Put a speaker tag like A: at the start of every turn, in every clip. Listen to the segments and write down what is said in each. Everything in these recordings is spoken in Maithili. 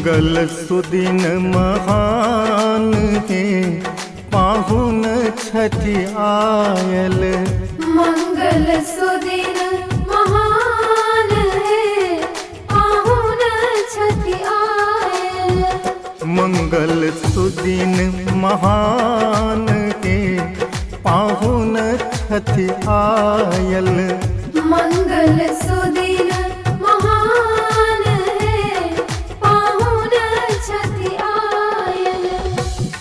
A: मंगल सुदिन महान हे, पाहुन छथि आयल।
B: मंगल सुदिन महान हे, पाहुन छथि आयल।
A: मंगल सुदिन महान हे, पाहुन छथि आयल।
B: मंगल सुदिन महान हे, पाहुन छथि आयल।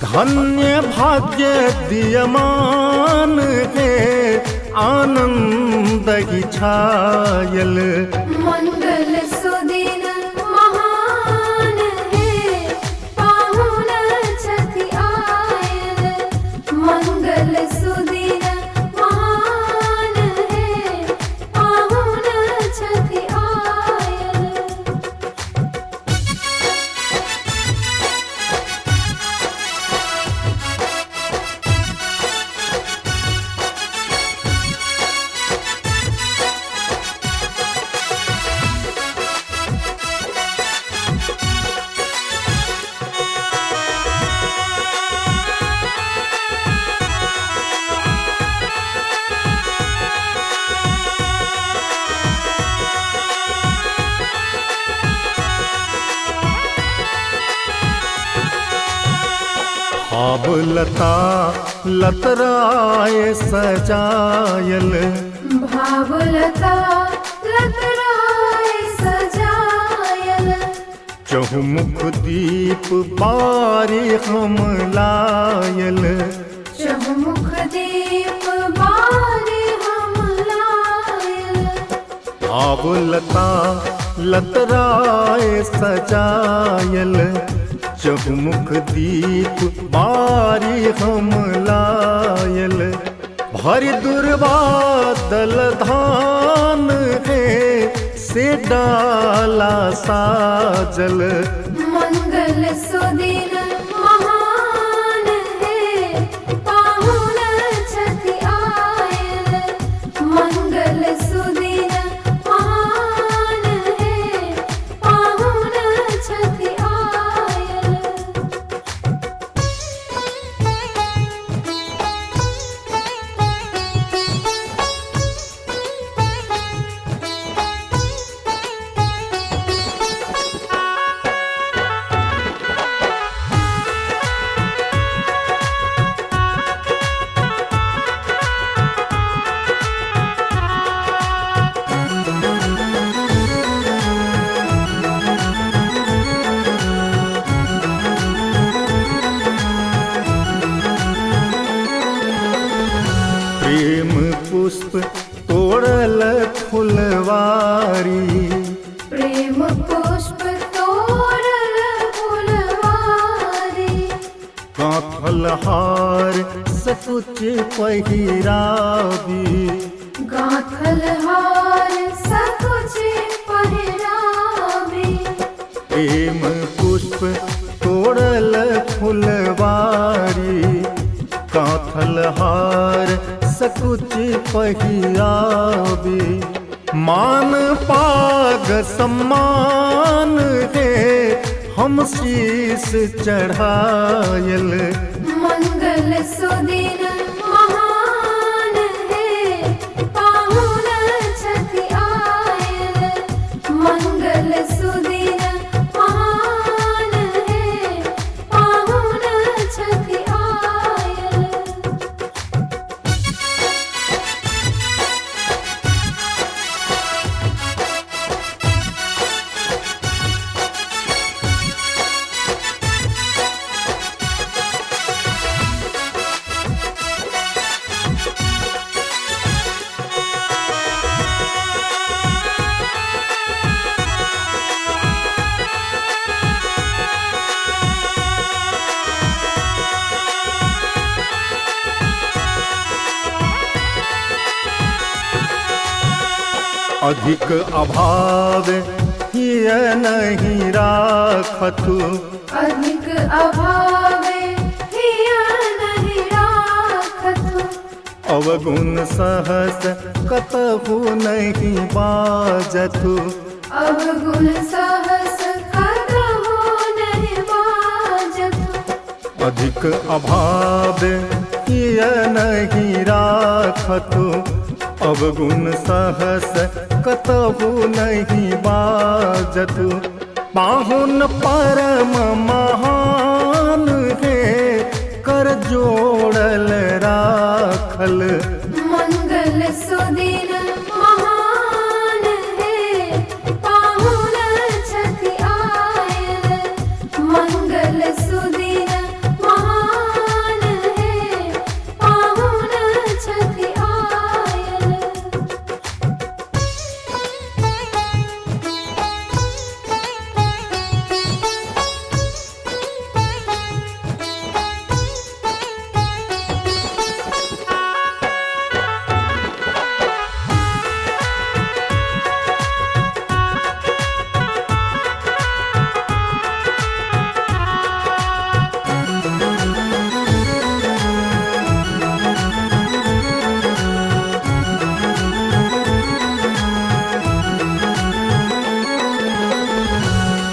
A: धन्य भाग्य दियमान हे, आनंद ही छायल।
B: मंगल सुदिन महान हे, पाहुन छथि आयल। मंगल सुदिन महान हे, पाहुन छथि आयल।
A: भाव लता लतराय सजायल।
B: भावलता लतराय सजायल।
A: चहुमुख दीप बारी हम लायल।
B: चहुमुख दीप बारे हम लायल।
A: भाव लता लतराय सजायल, चहुमुख दीप बारी हम लायल। भरि दुर्वा दल धान हे, से डाला साजल।
B: मंगल सुदिन महान हे, पाहुन छथि आयल। मंगल सुदिन महान हे, पाहुन छथि आयल।
A: प्रेम पुष्प तोड़ल फुलवारी।
B: प्रेम पुष्प तोड़ल फुलवारी।
A: गाँथल हार सकुच पहिराबी।
B: गाँथल हार सकुच पहिराबी।
A: प्रेम पुष्प तोड़ल फुलवारी, गाँथल हार सकुच पहिराबी। मान पाग सम्मान हे, हम शीस चढ़ायल।
B: मंगल सुदिन महान हे, पाहुन छथि आयल। मंगल सुदिन महान हे, पाहुन छथि आयल।
A: अधिक अभाव हिय नहीं राखतु।
B: अधिक अभावे हिया नहीं राखतु।
A: अवगुण सहस कतहु नहीं बाजतु।
B: अवगुण सहस कतहु
A: अधिक अभाव हिय नहीं राखतु, अवगुण सहस कतहु नहीं बाजतु। पाहुन परम महान हे, कर जोड़ल राखल।
B: मंगल सुदिन महान हे, पाहुन छथि आयल। मंगल सुदिन महान हे, पाहुन छथि आयल।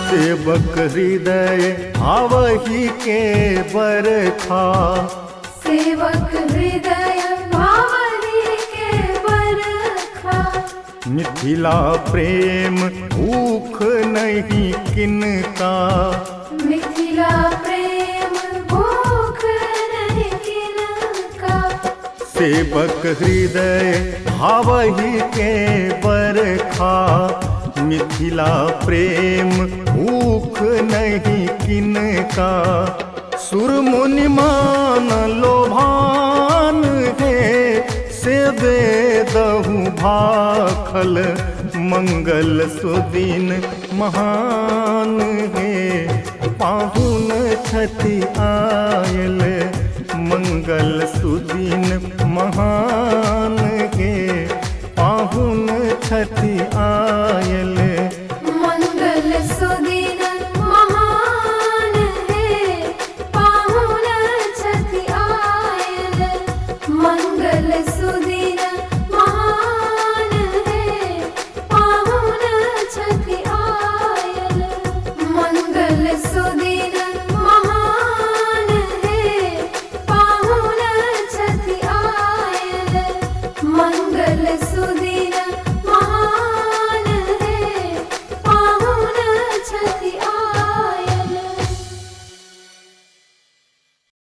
A: सेवक हृदय आवही के बरखा,
B: सेवक हृदय भावहि के बरखा।
A: मिथिला प्रेम भूख नहीं किनका,
B: मिथिला प्रेम भूख नहीं किनका।
A: सेवक हृदय भावही के बरखा, मिथिला प्रेम भूख नहीं किनका। सुर मुनि मान लोभान हे, से वेदहु भाखल। मंगल सुदिन महान हे, पाहुन छथि आयल। मंगल सुदिन महान हे, पाहुन छथि आयल।